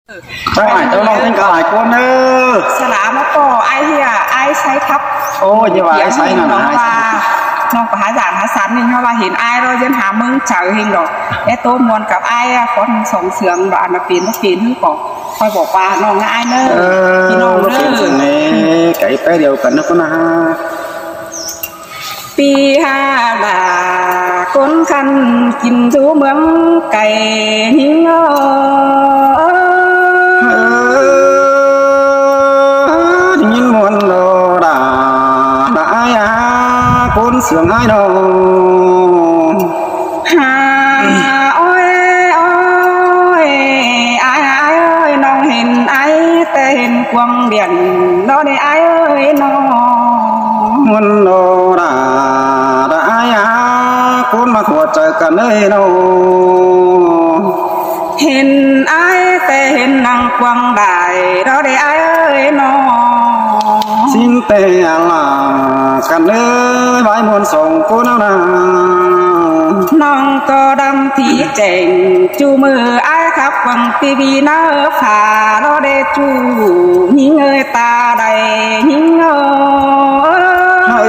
ເຈົ້າອ້າຍເຈົ້ານ້ອງເປັນກະຫຼາຍຄົນເດີ. ສະຫຼາມາກໍອ້າຍເຮຍ ອ້າຍໄຊທັບ. ໂອ້ ຢ່າວ່າອ້າຍໄຊນັ້ນ ນ້ອງວ່າ ນ້ອງໄປຫາສານຫາສັນນີ້ ເຮົາວ່າເຫັນອ້າຍແລ້ວ ຢ້ານຫາເມືອງໃຈເຫັນດອກ. ແຕ່ໂຕມ່ວນກັບອ້າຍອະ ຄອນສອງເຊືອງ ວ່າອັນນະເປັນບໍ່ເປັນ ກໍຄ່ອຍບອກວ່ານ້ອງນະອ້າຍເດີ ເອີ ພີ່ນ້ອງເດີ ເປັນຈັ່ງໃດ ໄກແປດດຽວກັນນະຄົນນະ. ປີຫ້າບາຄົນຄັນກິນສູ່ເມືອງໄກຍິງເອີ. ໄດ້ຍິນມ່ວນໂລດາ ດາອາຍອາ ຄົນເຊື່ອງອາຍນ້ອງ. ຫາ ໂອ້ຍ ໂອ້ຍ ອາຍ ອາຍເອີຍ ນ້ອງເຫັນອາຍແຕ່ເຫັນກວາງດຽນ ເນາະເດ ອາຍເອີຍ ນ້ອງ. ມັນໂນລາ ດາອາຍອາ ຄົນມາຫົວໃຈກັນເອີຍນ້ອງ. ເຫັນອາຍແຕ່ເຫັນນາງກວາງດາຍ ເນາະເດ ອາຍເອີຍ ນ້ອງ. ສິ້ນແຕ່ອາລາກັນເອີຍ ວາຍມ່ວນສອງຄົນເອົານາ. ນ້ອງກໍດຳທີ່ແຈ້ງ ຈູມືອາຍຄັບຫວັງຕີວີນາເອີ ຝາລອເດຈູຍິງເອີຍ ຕາໄດ້ຍິງເອີ. ເອີ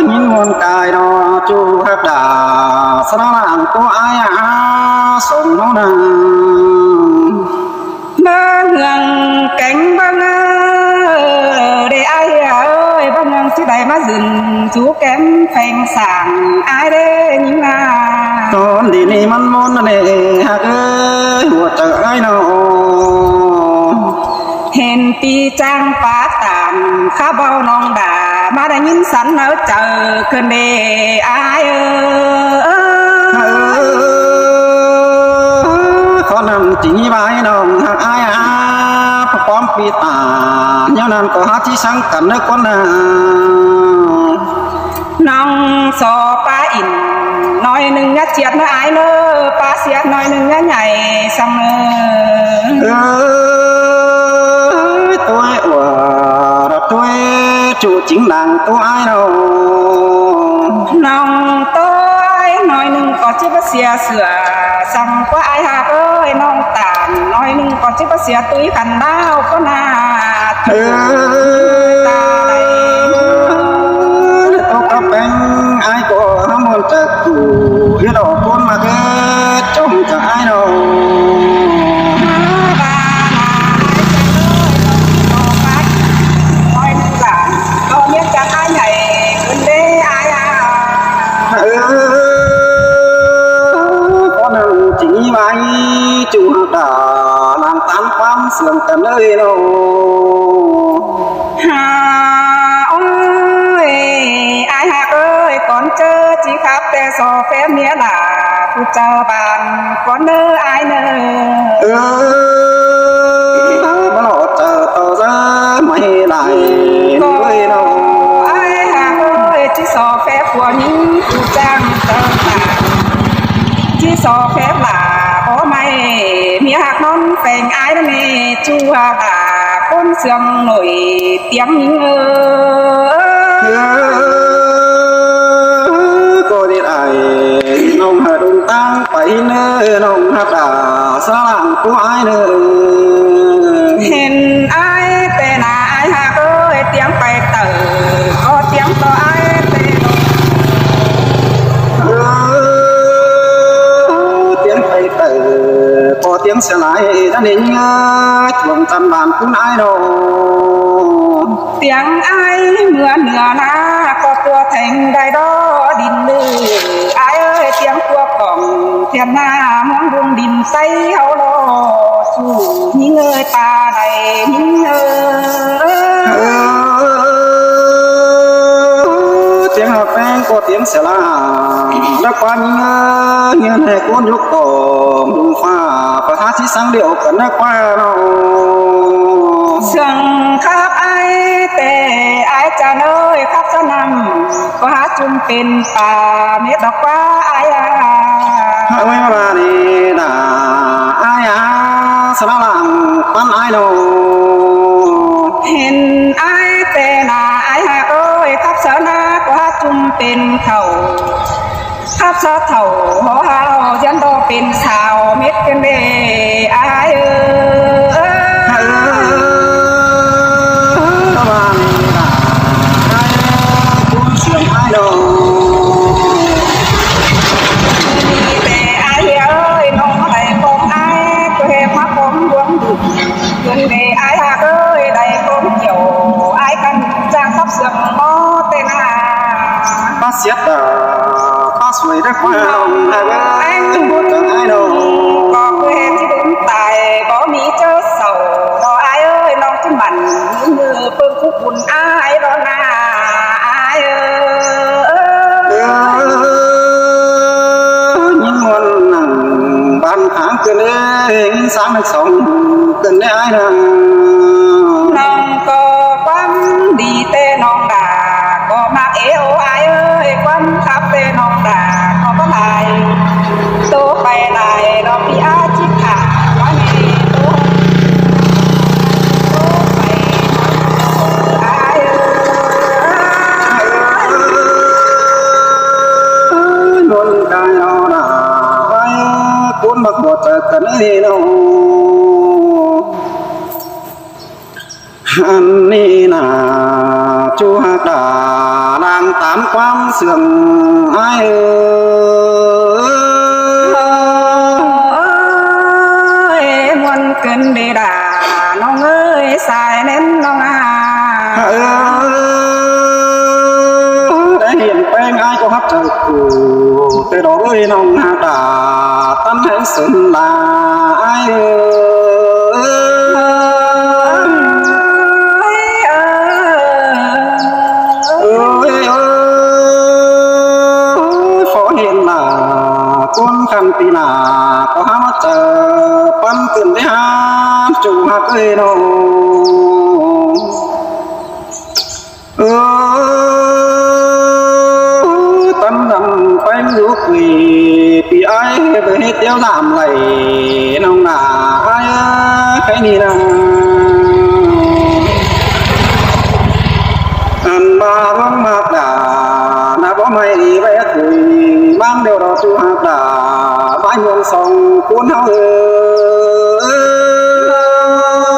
ຍິງມ່ວນກາຍເນາະ ຈູຮັກດາ ສະລາງໂຕອາຍອາ ສອງເຮົານາ. ເມືອງເຮືອງແກງເບິ່ງເອີ ເດອາຍເອີຍ ເບິ່ງເມືອງຊິໄດ້ມາຢືນ ຊູແກມແພງສ້າງອາຍເດຍິງນາ. ຕອນດີນີ້ມັນມ່ວນເດຮັກເອີຍ ຫົວໃຈອາຍນ້ອງ. ເຫັນປີຈາງປາຕານ ຄາເບົານ້ອງດາ ມາໄດ້ຍິນສັນເອົາໃຈຂຶ້ນເດອາຍເອີຍ. ເພາະນັ້ນຈຶ່ງມີວ່າໃຫ້ນ້ອງຮັກອາຍອາ ປອມປີຕາ ແນວນັ້ນກໍຫາທີ່ສັງກັນເດີຄົນນາ. ນ້ອງສໍປາອິນໜ້ອຍໜຶ່ງ ຢ່າຈຽດເນີອາຍເນີ ປາເສຍໜ້ອຍໜຶ່ງ ຢ່າໃຫຍ່ສ່ຳເນີ. ເອີຍ ຕົວໂອ ຕົວຈູຈິງດັງຕົວອາຍນ້ອງ. ນ້ອງໂຕອາຍໜ້ອຍໜຶ່ງ ກໍຈິບໍ່ເສຍເສືອ ສ່ຳກວ່າອາຍຮັກເອີຍ ນ້ອງຕານໜ້ອຍໜຶ່ງ ກໍຈິບໍ່ເສຍຕຸ້ຍຄັນດາວກໍໜ້າ. ເອີ ຕາໄດ້ ຕົກກະແປງອາຍກໍຫາມ່ວນຈັກຢູ່ ເຮັດອອກຄົນມາເກີດຈົ່ມຈາກອາຍນ້ອງ. ເອີ ເພາະນັ້ນຈຶ່ງມີໄວ້ຈູດາ ນຳຕາມຄວາມເຊື່ອງກັນເລີຍເນາະ. ຫາ ໂອ້ຍ ອາຍຮັກເອີຍ ກ່ອນເຈີຈິຄັບແຕ່ຊໍແຟເມຍຫຼ້າ ຜູ້ເຈົ້າບ້ານກ່ອນເນີອາຍເນີ. ເອີ ມາຫຼໍ່ເຈົ້າເຕົ້າຊາໄມ້ຫຼາຍເລີຍເນາະ. ອາຍຮັກເອີຍ ຈິຊໍແຟຜົວຍິງຜູ້ຈ້າງເຈົ້າຕາ ຈິຊໍແຟຫຼ້າບໍ່ໄມ້ ເມຍຮັກນອນແຟງອາຍນະເມ ຈູຫາດາຄົນເຊື່ອງໜ້ອຍຕຽງຍິງເອີ. ກໍໄດ້ອ້າຍນ້ອງຫາດົງຕາງ ໄປເນີນ້ອງຮັກດາ ສາລາງຜູ້ອ້າຍເນີ. ເຫັນອ້າຍແຕ່ໜ້າອ້າຍຮັກເອີຍ ຕຽງໄປເຕີ ກໍຕຽງຕໍ່ອ້າຍແຕ່ ເອີ ຕຽງໄປເຕີ ກໍຕຽງສະຫຼາຍ ນັ້ນເອງເອີຍ ຊ່ວງຕຳບານຄຸນອ້າຍນ້ອງ. ຕຽງອ້າຍເມືອເໜືອນາ ກໍຕົວແທງໄດ້ດໍດິນດື້ ອ້າຍເອີຍ ຕຽງຕົວກອງ ທຽນໜ້າເມືອງດຸງດິນໃສເຮົາລໍສູ້ ຍິງເອີຍ ຕາໄດ້ຍິງເອີ. ຕຽງຫາແປ້ງກໍຕຽງສະຫຼາ ແລະຄວາມຍິງເອີຍ ເຮືອນແຫ່ຄົນລຸກກອງ ລຸງຟ້າ ພະທາດທີ່ສັງດຽວກັນນະຄວານ້ອງ. ເຊື່ອງຄັກອ້າຍແຕ່ອ້າຍຈາເນີຍ ຄັກສະນຳ ກໍຫາຈຸ່ມເປັນປາເມັດດອກກວ່າອ້າຍອາ. ຫາກແມ່ນວ່ານີ້ນາ ອ້າຍອາ ສະລະລາງປັນອ້າຍນ້ອງ. ເຫັນອ້າຍແຕ່ໜ້າອ້າຍຫາກເອີຍ ຄັບສະນາກໍຫາຈຸ່ມເປັນເຖົ້າ ຄັບສະເຖົ້າຫໍຫາເລົ່າ ຢ້ານດອກ ເປັນສາວເມັດກັນເດ້ອ້າຍເອີຍ. ເອີ ລະຫວ່າງນີ້ລະອ້າຍເອີຍ ຄວາມເຊື່ອງອ້າຍດອກ ມີແຕ່ອ້າຍເອີຍ ນ້ອງໄດ້ຂອງອ້າຍ ກໍເຮັດມາຂອງດວງດຸ ເພິ່ນເດ້ອ້າຍຮັກເອີຍ ໄດ້ຂອງກ່ຽວ ອ້າຍກັນຈ້າງກັບເຊື່ອງບໍ່ແຕ່ໜ້າ ປາສຽດດາ ປາສວຍເດີ ຄວາມຮັກເອີຍ ບໍ່ຈັກອ້າຍດອກ ກໍຄືເຮັດຊິເປັນຕາຍ ບໍ່ມີເຈົ້າເຊົາ ບໍ່ອ້າຍເອີຍ ນ້ອງຈຶ່ງໝັ້ນ ມີມືເບິ່ງຄູ່ບຸນອ້າຍບໍ່ນາ ອ້າຍເອີຍ. ຍິນມ່ວນນັ່ງບ້ານທາງເກີນເອີຍ ຍິນສາງນັກສອງເກີນເອີຍອ້າຍນາງ ນ້ອງກໍຄວາມດີແຕ່ນ້ອງດາ ກໍມັກເອວອ້າຍເອີຍ ຄວາມຄັກແຕ່ນ້ອງດາ ກໍບໍ່ຫຼາຍ ໂຕໄປຫຼາຍດອກ ພີ່ອາຈິດຖາ ວ່າແນ່ໂຕ ໂຕໄປ ອ້າຍເອີຍ. ເອີຍ ນວນກາຍເອົາໜ້າໄວ້ ຄົນມັກບໍ່ເຈີກັນເອີຍນ້ອງ ອັນນີ້ນາ ຈູຮັກດາ ລ້າງຕາມຄວາມເຊື່ອງອ້າຍເອີຍ ມ່ວນເກີນເດດາ ນ້ອງເອີຍ ສາຍແໜ້ນນ້ອງອາ ເອີ ໄດ້ເຫັນແປ້ງອ້າຍກໍຮັກເຈົ້າ ໂອ້ ແຕ່ດອກເອີຍ ນ້ອງຮັກດາ ຕາມໃຫ້ສົມລາອ້າຍເອີຍ ເອີຍ ເອີຍ ຂໍເຫັນລາ ຄົນຄັນປີໜ້າ ກໍຫາມາເຈີ ປັນຂຶ້ນໄດ້ຫາ ຈູຮັກເອີຍນ້ອງ ເອີ ຕຳນຳໄປຢູ່ປີ ປີອ້າຍເຮັດດຽວສາມໄຫຼ ນ້ອງນາອ້າຍເອີຍ ໃຜນີ້ນະ ອັນວ່າລວງມາກດາ ນະບໍ່ໄໝ້ແວະຄຸຍ ບາງດຽວດອກຈູຮັກດາ ບ້າຍມ່ວນສອງຄູນເຮົາເອີຍ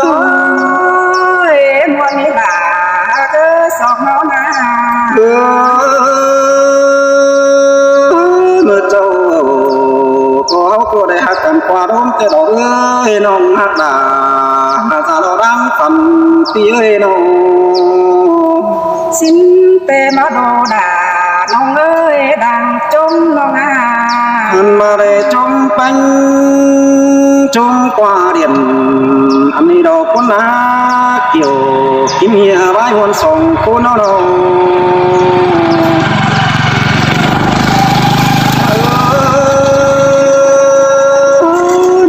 ໂອ້ຍ ມ່ວນນີ້ລະ ເອີ ສອງເຮົານາ ເອີ ເມື່ອເຈົ້າກໍເຮົາກໍໄດ້ຮັກກັນກວ່າດົນແຕ່ດອກເອີຍ ນ້ອງຮັກດາ ຫາສາລອດາງຝັນ ພີ່ເອີຍນ້ອງ ສິ້ນແຕ່ມາໂດດາ ນ້ອງເອີຍ ດັ່ງຈົມນ້ອງອາ ອັນມາໄດ້ຈົມແປ້ງ ຈົມກວ່າດຽນ ອັນນີ້ດອກຄົນນາ ກ່ຽວກິນເຫຍວາຍມ່ວນສອງຄົນເນາະ ເອີ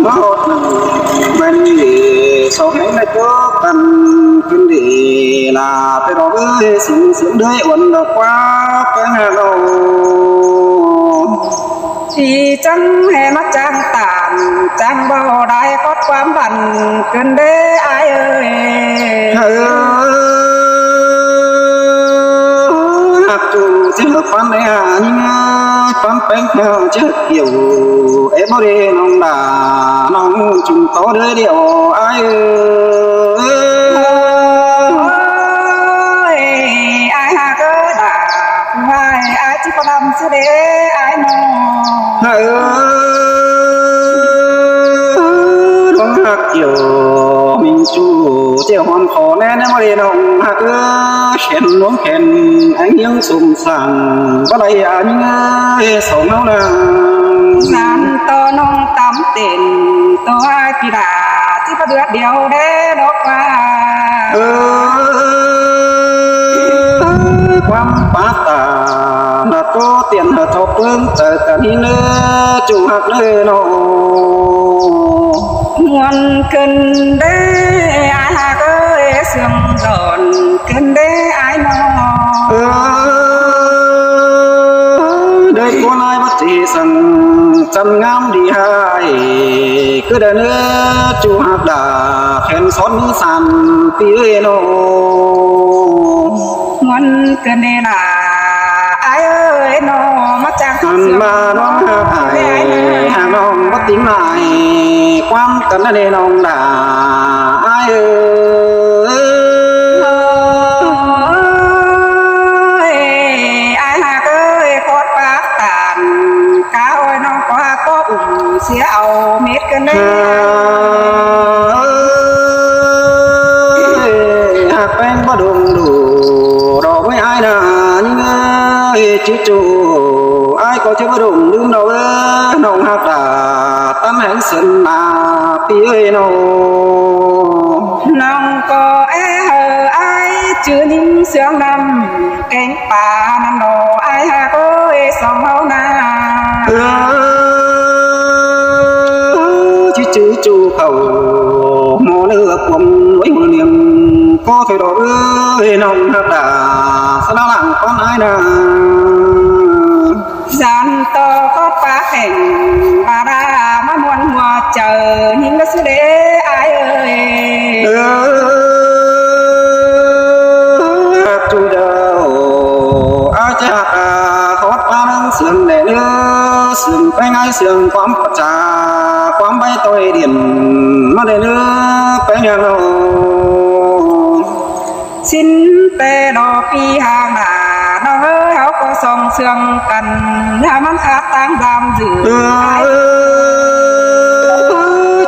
ມາຮອດແມ່ນນີ້ ສອງແຫ່ງໄດ້ ກັນຂຶ້ນດີລາ ໄປດອກເອີຍ ສິງເສຍມເດືອຍອ່ອນດອກກວ່າ ແປງຫາເອົາ ທີ່ຈັ່ງແຫ່ມາຈ້າງຕາມ ຈ້າງເວົ້າໄດ້ຄອດຄວາມບັນ ເກີນເດ້ອ້າຍເອີຍ ເອີ ຮັກຈູເຈົ້າປັນແອຍຫາຍິງ ປັນແປງເຈົ້າເຈົ້າ ຢູ່ເອບໍ່ເດນ້ອງດາ ນ້ອງຈຸງໂຕເດີດຽວອ້າຍເອີຍ ໂອ້ຍ ອ້າຍຫາກເອີດາ ຜູ້ໃຫ້ອ້າຍຈິບປະດຳຊື່ເດອ້າຍນ້ອງ ເອີ ນ້ອງຮັກເຈົ້າ ມິງຈູເຈົ້າຫອມຂໍແນ່ ແນ່ບໍ່ເດນ້ອງຮັກເອີຍ ແຂນນ້ອງແຂນ ແອງຍັງສົມ ສ້າງບໍ່ໄດ້ອາຍິງເອີຍ ສອງເຮົານາງ ສານຕໍ່ນ້ອງຕຳເຕັ້ນ ຕົວອາກິລາ ທີ່ບໍ່ເດືອດດຽວແດ່ດອກວ່າ ເອີ ຄວາມປາດຕານະໂຕ ຕຽນເຮົາເທົ່າເພິ່ງ ເຈີກັນນີ້ເນີ ຈູຮັກເນີນ້ອງ ມ່ວນຂຶ້ນເດ້ອ້າຍຮັກເອີຍ ເຊື່ອມດອນ ຂຶ້ນເດ້ອ້າຍນ້ອງ ເອີ ໄດ້ຄົນອ້າຍວັດເຈສັງ ຈັນງາມດີຮ້າຍ ຄືໄດ້ເນີ ຈູຮັກດາ ແຂນສອນມືສານ ຕີເອີຍນ້ອງ ມ່ວນເກີນເດລາ ອ້າຍເອີຍນ້ອງ ມາຈາກ ອັນມານ້ອງຮັກອ້າຍ ຫາກນ້ອງບໍ່ ຕິງຫຼາຍຄວາມກັນນະເດນ້ອງດາອ້າຍເອີຍ. ອ້າຍຮັກເອີຍ ຄອດປາກຕານ ກາອ້ອຍນ້ອງກວ່າກໍອຸ້ມເສຍເອົາເມັດກັນແດ່. ຮັກແພງບໍ່ດົງດູດອກເວີຍອ້າຍນາຍິງເອີຍ. ຈູ່ໆອ້າຍກໍຈະບໍ່ດົງລືມດອກເອີຍ ນ້ອງຮັກດາຕາມແຫງເສິນນາ ປີເອີຍນ້ອງ. ນ້ອງກໍແອເຮີອ້າຍຈື່ຍິງເຊື່ອງນຳ ແກງປານັ້ນດອກອ້າຍຮັກເອີຍ ສອງເຮົານາ. ເອີ ຊິຈື່ຈູ່ເຂົ້າ ໝໍເນື້ອກວມໄວ້ຫົວນຽງ ກໍເທີດອກເອີຍ ນ້ອງຮັກດາ ສະລະຫຼັງກ່ອນອ້າຍນາ. ສານຕໍ່ກໍປາກແຂງບາດາ ມາມ່ວນຫົວໃຈຍິງລະສຸເດອ້າຍເອີຍ. ເອີ ຮັກຈູ່ເຈົ້າ ອາຈາກອາຂອດປານເຊື່ອງແດ່ເດີ ເຊື່ອງໄປງ່າຍເຊື່ອງຄວາມປະຈາ ຄວາມໄວຕ່ອຍເດັ່ນມາແດ່ເດີ ໄປຫຍັງເນາະ. ສິ້ນແຕ່ດອກປີຫາງໜ້າ ນ້ອງເອີຍ ເຮົາກໍສ່ອງເຊື່ອງກັນ ຖ້າມັນຂາດຕ່າງດາມດື ເອີ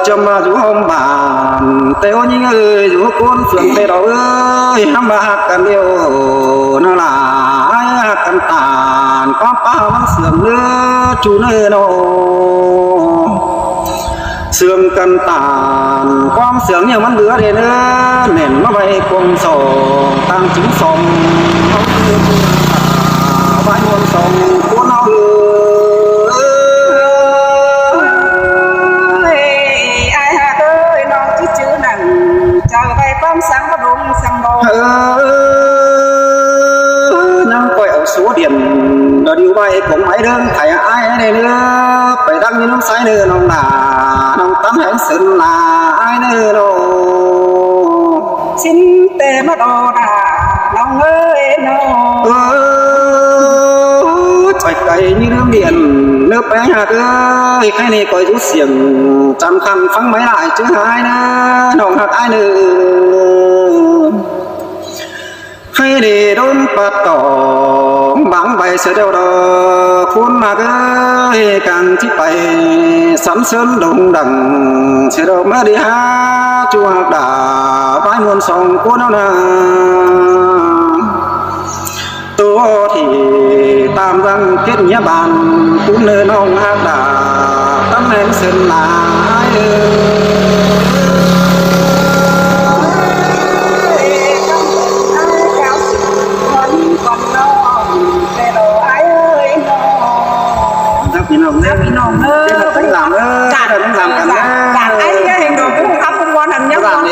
ຈະມາຢູ່ຫ້ອງບ້ານ ແຕ່ໂອ້ຍິງເອີຍ ຢູ່ຄົນເຊື່ອງແຕ່ດອກເອີຍ ເຮົາມາຮັກກັນດຽວນະຫຼ້າ ຮັກກັນຕານ ຄວາມປາມັນເຊື່ອງເດີ ຈູ່ເນີນ້ອງ. ເຊື່ອງກັນຕານ ຄວາມເຊື່ອງຍັງມັນເຫຼືອເດເນີ ແໜ້ນມາໄວ້ຄວາມສອງ ຕ່າງຈຶ່ງສອງ ເຮົາຄືຜູ້ຮັກສາ ໄວ້ມວນສອງຄົນເຮົາເອີຍ. ອ້າຍຮັກເອີຍ ນ້ອງຈື່ຈື່ນັ້ນ ເຈົ້າໄວ້ຄວາມສັງບໍ່ດົງສັງດອກ ເອີ ນາງກ້ອຍເອົາໂສດຽນ ດຽວໄວ້ກົງໄມ້ເດີ ໄຖອ້າຍແດ່ເດີ ໄປດັງຢູ່ນ້ຳໃສເດີນ້ອງນາ ນ້ອງຕັນແຫງເສິນນາອ້າຍເດີນ້ອງ. ສິ້ນແຕ່ມາດອນາ ນ້ອງເອີຍນ້ອງ ເອີ ໄປໄກມີລືມດຽນເດີ ໄປຫາເອີຍ ໃຄນີ້ກ້ອຍຢູ່ສຽງ ຈຳຄັນຟັງໄມ້ຫຼາຍຈື່ຫາຍເດີ ນ້ອງຮັກອ້າຍເດີ. ໃຫ້ໄດ້ດົມປະຕອງ ບາງໃບເສຍແລ້ວດອກ ຄຸນມາເອີຍ ກາງທີ່ໄປ ສັນເສີນໂດ່ງດັງ ເສຍດອກມາໄດ້ຫາ ຈູ່ຮັກດາ ບາຍມ່ວນສອງຄົນເຮົານາ ໂຕທີ່ຕາມລັງເກັດເມຍບ້ານ ຄຸນເນີນ້ອງຮັກດາ ຕຳແໜ່ງເຊີນນາຍເອີຍ. ເດີພີ່ນ້ອງເດີ ພີ່ນ້ອງເດີ ເດີທັງສາມເດີ ກາດ ເດີທັງສາມກັນເດີ ກາດໄອ້ເດີ ເຫັນດອກບຸ້ງຄຳບຸ້ງວອນຫັ້ນຍັງວອນ